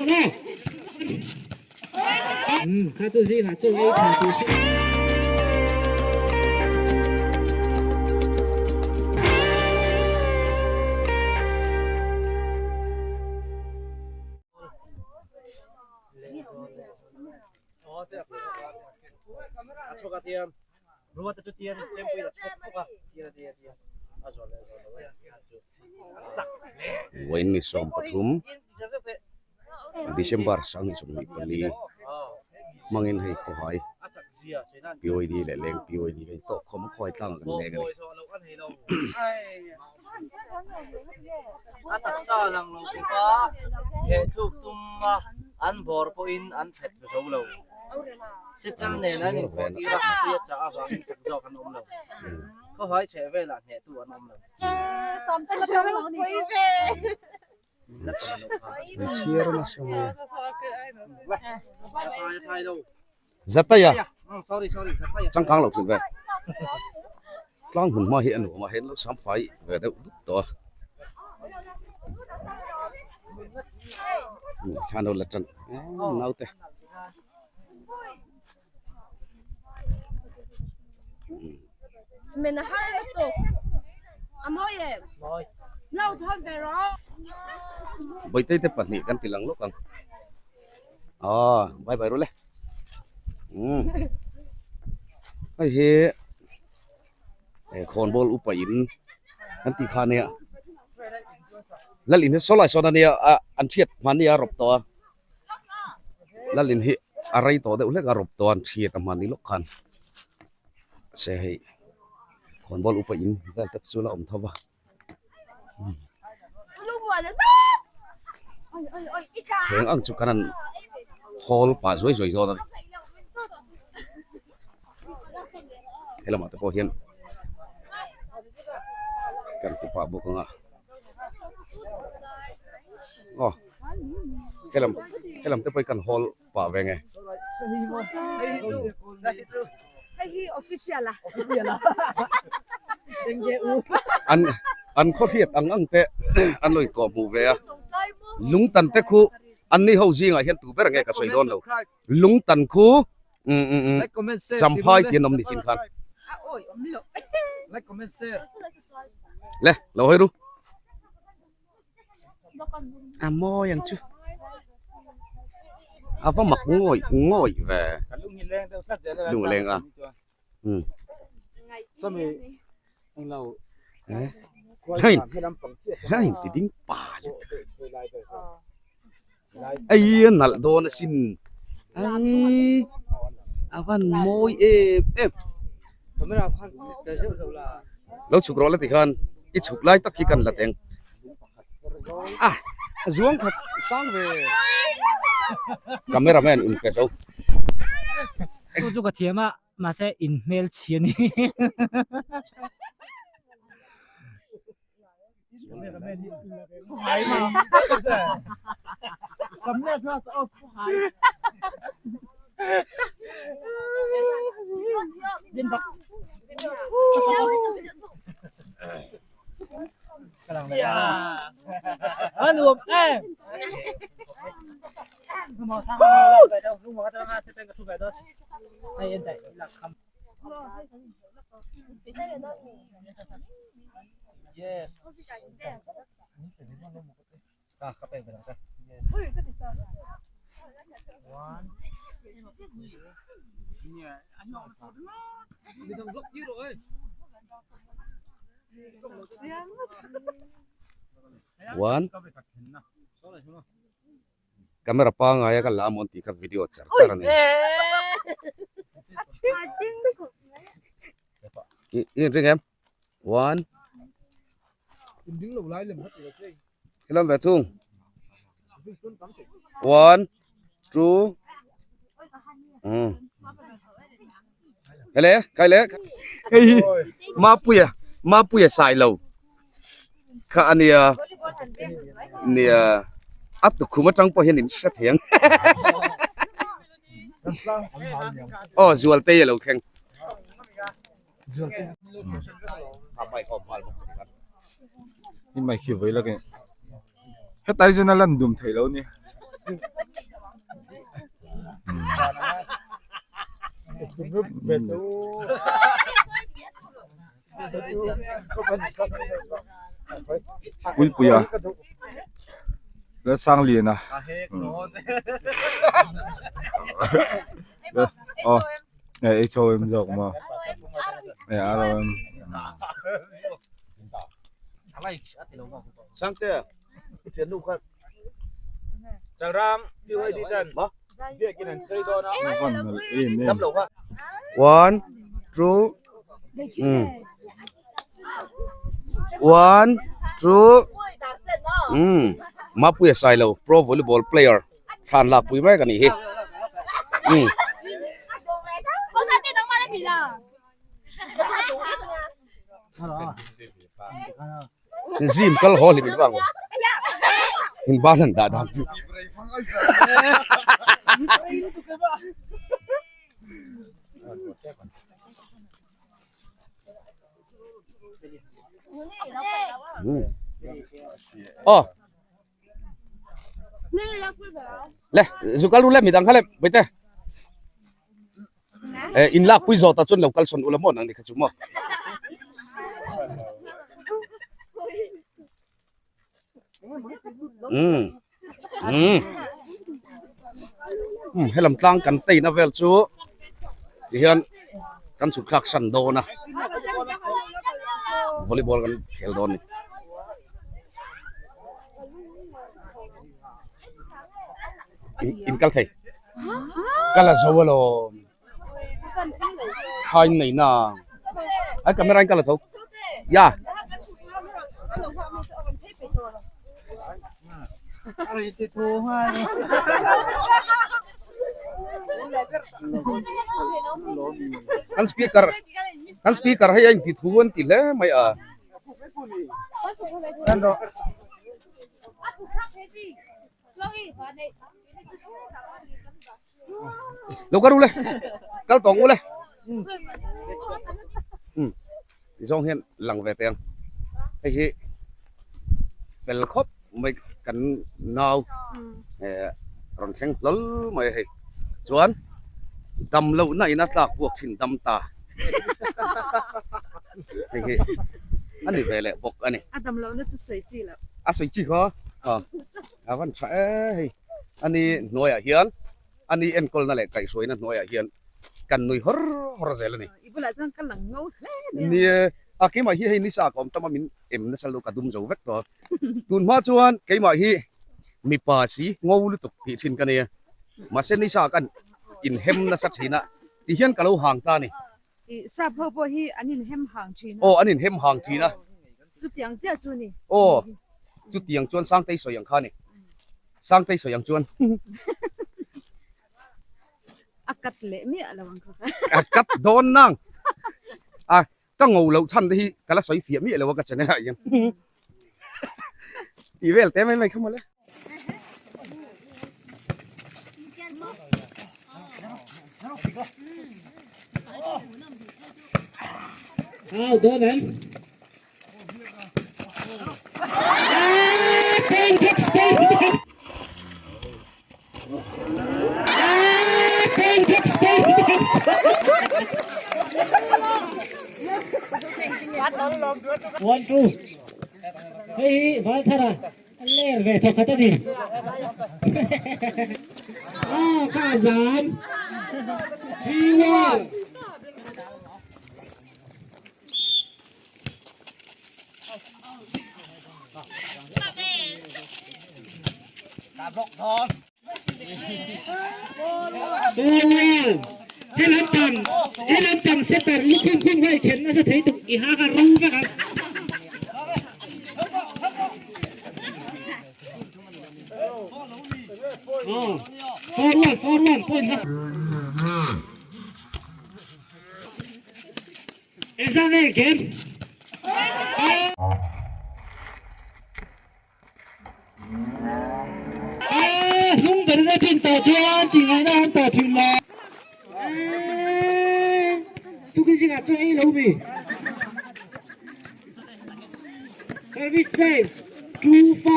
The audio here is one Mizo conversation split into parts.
Vawiin ni 13 December 2024 hmangin hei khawhai PYD leh leng PYD hei tawh khawm a khuai tlang ah kan leng a ni. A taksa lang lo bawk a, thehthluk tuma an bawr pawhin an thet zo lo. Sichal nen an inkhawhtir a, tui a chah avangin chak zawk an awm lo. Khawhai chheh velah hnehtu an awm lo. Zataya changkang lo thin ve tlang hmun hma hi a nuam a hei an lo sam fai ve deuh dup tawh a thla no la tan naute. Bawihte te pahnih kan ti lang lawk ang aw bye bye rawh le umm hei hi khawnbawl upa in kan tih kha ania lal in hi saw lai sawn ania a an hriat hman nia a rawp tawh a. Lalin hi a rei tawh deuh hlek a rawp tawh a an thiat a hmani lawk khan se hei khawnbawl upa in vel te chu la awm tho va theng ang chu kan han hawl pah zuai zuai dawn a ni helamah te pawh hian kan ti pah bawk ang a aw. Helam helam te pawh hi kan hawl pah ve nge. Hei hi official a. An an khaw hriat ang ang te an lo inkawh hmuh ve a. Lungtan te khu an ni ho zingah hian tu ber nge ka sawi dawn lo. Lungtan khu champhai tih an awm ni chin khan. Le lo hawi ru. A mawi ang chu a va mak ngawih ngawih ve lung a leng a umm hei hei ti ding pa ei a nalh dawn asin ei a van mawi em em lo chhuk rawh la ti khan i chhuk lai tak hi kan la teng a zuang khat sang ve camera man in pe zo chu chu ka thiam a mahse in hmel chhia ni. One Camera pangai a ka la amawn tih kha video char char a ni. I inring em? One. Helam ve thung. One, two. Um. Hele, kai le. Hei Mapuia, Mapuia sai lo. Kha ania. Nia. A tukhum atang pawh hian in hre thei ang. Aw Zualtei a lo thleng. Hei mai khi vawi lak in hetlai zawn a lan dum thei lo ni. Puipuia Lalsangliana aw HOM zawk maw ROM Sangte thiannu kha Chalram BYD ten biakin an chei dawn a. Dam lo kha. One, two, One, two, umm Mapuia Sailo pro volleyball player thlan lak pui mek a nih hi. Umm. Gym kal haw hlim in vang awm. In ban han dah dan chu. Aw. Le, zu kal ru le midang kha le baite. Eh, in lak pui zawh ta chuan lo kal sawn ula maw nang ni kha chu maw. Um um um helam tlang kan teina vel chu tihian kan chhuk thlak san dawn a volleyball kan khel dawn a ni. In kal thei kal a zo alawm thain nei na ai camera in kal a tho ya an speaker an speaker hei a inti thu an ti hle mai a. Lo kal u le kal tawng u le um ti zawng hian lang ve teh ang hei hi fel khawp mai kan nau eh rawn thleng hlawl mai a hei chuan dam loh na in a tlak buak thin dam ta hei hi a ni ve leh bawk a ni a dam loh na chu sawi chi loh a sawi chi kha a van tha e hei ani hnuaiah hian ani enkawlna leh kaihhruaina hnuaiah hian kan nui hawr hawr zel a ni. I bulah chuan ka lang ngo hle mai a. Ni e, a keimah hi hei nisa ka awm tam a min em nasa lo ka dum zo vek tawh a. Tun hma chuan keimah hi mipa si ngo lutuk tih thin ka nei a, mahse nisa kan inhem nasa thin a ti hian ka lo hang ta a ni. I sap ho pawh hi an inhem hang thin a. Aw an inhem hang thin a. Chutiang chiah chu ni. Aw chutiang chuan Sangtei sawi ang kha ni. Sangtei sawi ang chuan. A kat leh miah lo ang kha. A kat dawn nang. A ka ngo loh chhan te hi ka la sawi fiah miah lo a ka channel ah hian. Tih vel te mai mai kha mawle. One two hei hi Valthara a ler ve thawk khat a ni ah ka zan 3 1 He lampang setter lukhum khum kha i then nasa thei tuk i ha kha ro vek ang. Forward, forward, point na. Exam e game. A hnung ber na thin tawh chuan tih ngaihna an tawh thin lo. Tukin zingah chuan ei lo mi. Service saves 2-5.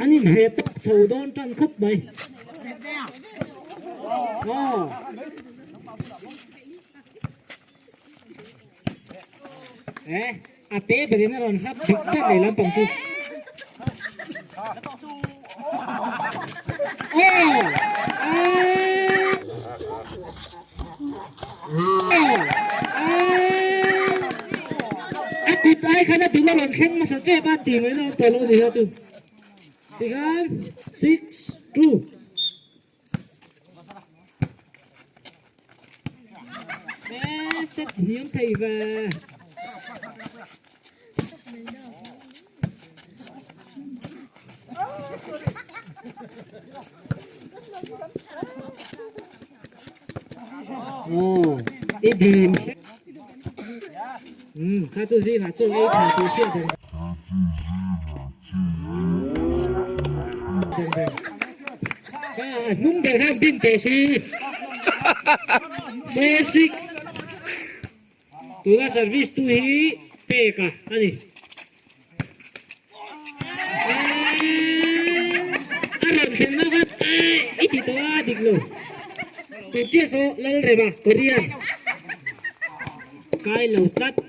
An inhne tawk chho dawn tan khawp mai. Aw. Eh, a te berin a rawn hlap dik ber leh lampang chu. Aw! A kut ai khan a dul a rawn thleng hmasa tep a tih mai dawn tawh lo a ni kha chu. Tikhan 6 2 Bé set hniam thei ve. Aw, i dim. Um, kha chu zingah chaw ei tha tih hriat ang. Kha a hnung ber khan din tawh su. 4 6 Tuna service tu hi pek a ani. A rawn thlen na khan i ti tawh a dik lo. Tun chiah saw Lalrema Korean kai lo tlat.